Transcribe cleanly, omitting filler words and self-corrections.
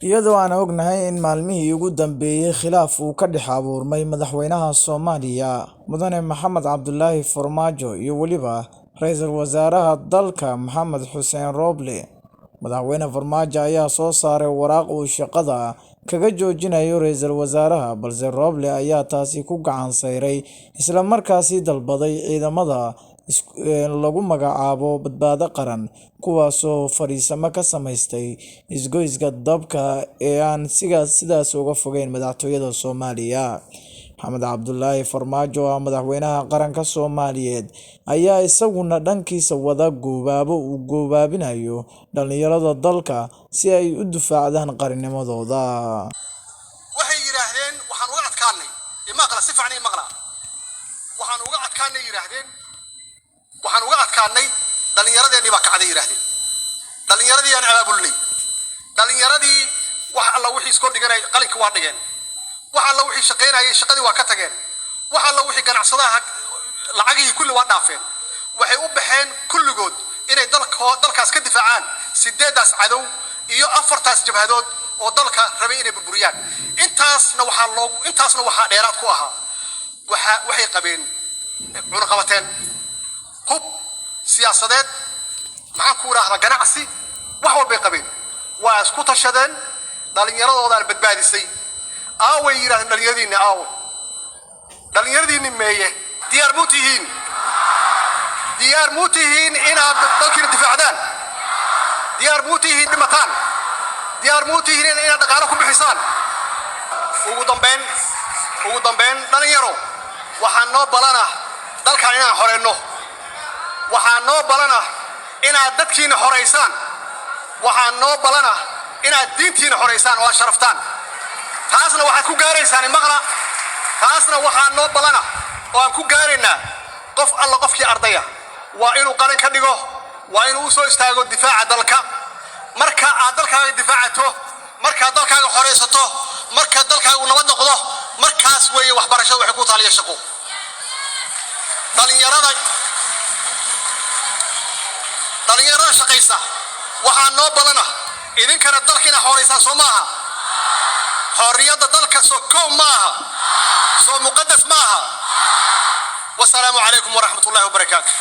Iyadoo aan ognahay in maalmihii ugu dambeeyay khilaaf uu ka dhex abuurmay madaxweynaha Soomaaliya Mudane Maxamed Cabdulaahi Farmaajo iyo weliba ra'iisul wasaaraha dalka Maxamed Xuseen Roble. Madaxweyne Farmaajo ayaa soo saaray waraaq uu shaqada kaga joojinayo ra'iisul wasaaraha, balse Roble ayaa taasi ku gacan sayray isla markaasi dalbaday ciidamada lagu magacaabo Badbaado Qaran, kuwaasoo fadhiisamo ka samaystay isgoyska dabka ee aan sidaas uga fogeyn madaxtooyada Soomaaliya. Maxamed Cabdulaahi Farmaajo oo ah madaxweynaha qaranka Soomaaliyeed ayaa isaguna dhankiisa wada goobaabo uu goobaabinayo dhalinyarada dalka si ay u difaacdaan qarannimadooda. Waxay yidhaahdeen waxaan uga adkaanay, imaqla, si fiican imaqla, waxaan uga adkaanay, yidhaahdeen, waxaan uga adkaanay dhallinyaradeenii baa kacday, yidhaahdeen, dhallinyaradii aan abaabulnay, dhallinyaradii wax alla wixii iskoo dhiganay qalinka waa dhigeen, wax alla wixii shaqaynayay shaqadii waa ka tageen, wax alla wixii ganacsadaha lacagihii kulli waa dhaafeen. Waxay u baxeen kulligood inay dalko dalkaas ka difaacaan sideedaas cadow iyo afartaas jabhadood oo dalka rabay inay burburiyaan. Intaasna waxaa loogu, intaasna waxaa dheeraad ku ahaa waxa waxay qabeen cunaqabateen, hub siyaasadeed, maxaan ku idhaahdaa, ganacsi, wax walbay qabeen. Waa isku tashadeen, dhallinyaradoodaana badbaadisay. Aaway, yidhahdeen, dhallinyaradiinni aawo, dhallinyaradiinni meeye? Diyaar muu tihiin? Diyaar muu tihiin inaad dalkiina difaacdaan? Diyaar muu tihiin dhimataan? Diyaar muu tihiin inaad dhaqaalo ku bixisaan? Ugu dambayn, ugu dambayn, dhalinyaro, waxaa noo balana dalkan inaan xoreyno. Waxaa noo balana inaad dadkiina xoraysaan. Waxaa noo balana inaad diintiina xoraysaan oo aad sharaftaan. Taasna waxaad ku gaaraysaan, maqla, taasna waxaa noo balana oo aan ku gaaraynaa qof alla qofkii ardaya waa inuu qalin ka dhigo, waa inuu u soo istaago difaaca dalka. Marka aad dalkaaga difaacato, markaad dalkaaga xoraysato, marka dalkaagu nabad noqdo, markaas weeye waxbarashada waxay ku taaliya shaqo. Dhalinyarada, dhalinyarada shaqaysa, waxaa noo balana idinkana dalkiina xoraysaan. Soo maaha? Xorriyadda dalka soo kow maaha? Soo muqadas maaha? Wasalaamu calaykum waraxmat ullahi wabarakaatu.